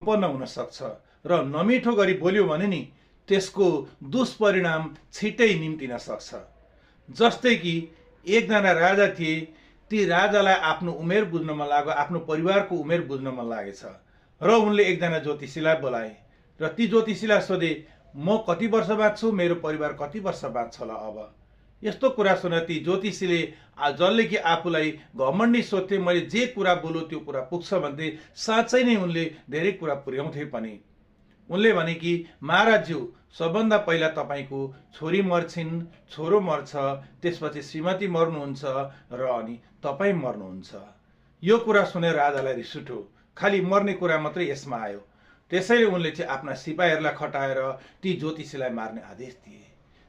सम्पन्न हुन सक्छ र नमिठो गरी बोल्यो भने नि त्यसको दुष्परिणाम छिटै निम्तिन सक्छ। जस्तै कि एकजना राजा थिए, ती राजालाई आफ्नो उमेर बुझ्न मन लाग्यो, आफ्नो परिवारको उमेर बुझ्न मन लागेछ र उनले एकजना ज्योतिषीलाई बोलाए र ती ज्योतिषीलाई सोधे, म कति वर्ष बाँच्छु, मेरो परिवार कति वर्ष बाँच्छ होला। अब यस्तो कुरा सुनेर ती ज्योतिषीले जसले कि आफूलाई घमण्डी सोध्थे, मैले जे कुरा बोलु त्यो कुरा पुग्छ भन्थे, साँच्चै नै उनले धेरै कुरा पुर्याउँथे पनि। उनले भने कि महाराजज्यू, सबभन्दा पहिला तपाईँको छोरी मर्छिन्, छोरो मर्छ, त्यसपछि श्रीमती मर्नुहुन्छ र अनि तपाईँ मर्नुहुन्छ। यो कुरा सुनेर राजालाई रिस उठ्यो, खालि मर्ने कुरा मात्रै यसमा आयो। त्यसैले उनले चाहिँ आफ्ना सिपाहीहरूलाई खटाएर ती ज्योतिषीलाई मार्ने आदेश दिए।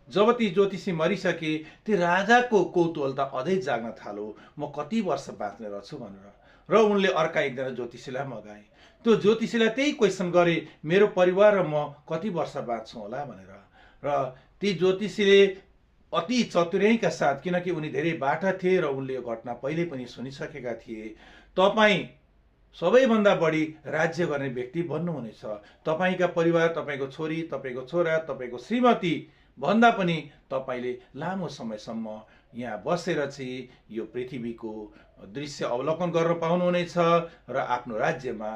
जब ती ज्योतिषी मरिसके, ती राजाको कौतूहलता अझै जाग्न थाल्यो, म कति वर्ष बाँच्ने रहेछु भनेर। र उनले अर्का एकजना ज्योतिषीलाई मगाए। त्यो ज्योतिषीलाई त्यही क्वेसन गरे, मेरो परिवार र म कति वर्ष बाँच्छु होला भनेर। र ती ज्योतिषीले अति चतुर्याइका साथ, किनकि उनी धेरै बाठा थिए र उनले यो घटना पहिले पनि सुनिसकेका थिए, तपाईँ सबैभन्दा बढी राज्य गर्ने व्यक्ति बन्नुहुनेछ। तपाईँका परिवार, तपाईँको छोरी, तपाईँको छोरा, तपाईँको श्रीमती भन्दा पनि तपाईँले लामो समयसम्म यहाँ बसेर चाहिँ यो पृथ्वीको दृश्य अवलोकन गर्न पाउनुहुनेछ र आफ्नो राज्यमा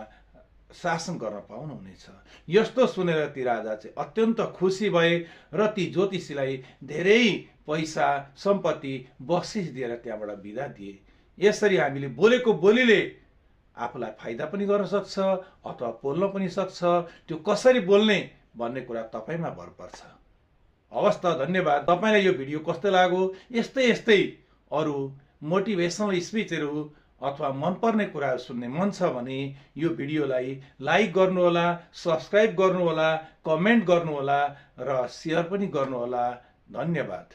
शासन गर्न पाउनुहुनेछ। यस्तो सुनेर ती राजा चाहिँ अत्यन्त खुसी भए र ती ज्योतिषीलाई धेरै पैसा, सम्पत्ति, बक्सिस दिएर त्यहाँबाट बिदा दिए। यसरी हामीले बोलेको बोलीले आफूलाई फाइदा पनि गर्न सक्छ अथवा पोल्न पनि सक्छ। त्यो कसरी बोल्ने भन्ने कुरा तपाईँमा भर पर्छ। हवस् त, धन्यवाद। तपाईँलाई यो भिडियो कस्तो लाग्यो? यस्तै अरू मोटिभेसनल स्पिचहरू अथवा मनपर्ने कुराहरू सुन्ने मन छ भने यो भिडियोलाई लाइक गर्नुहोला, सब्सक्राइब गर्नुहोला, कमेन्ट गर्नुहोला र सेयर पनि गर्नुहोला। धन्यवाद।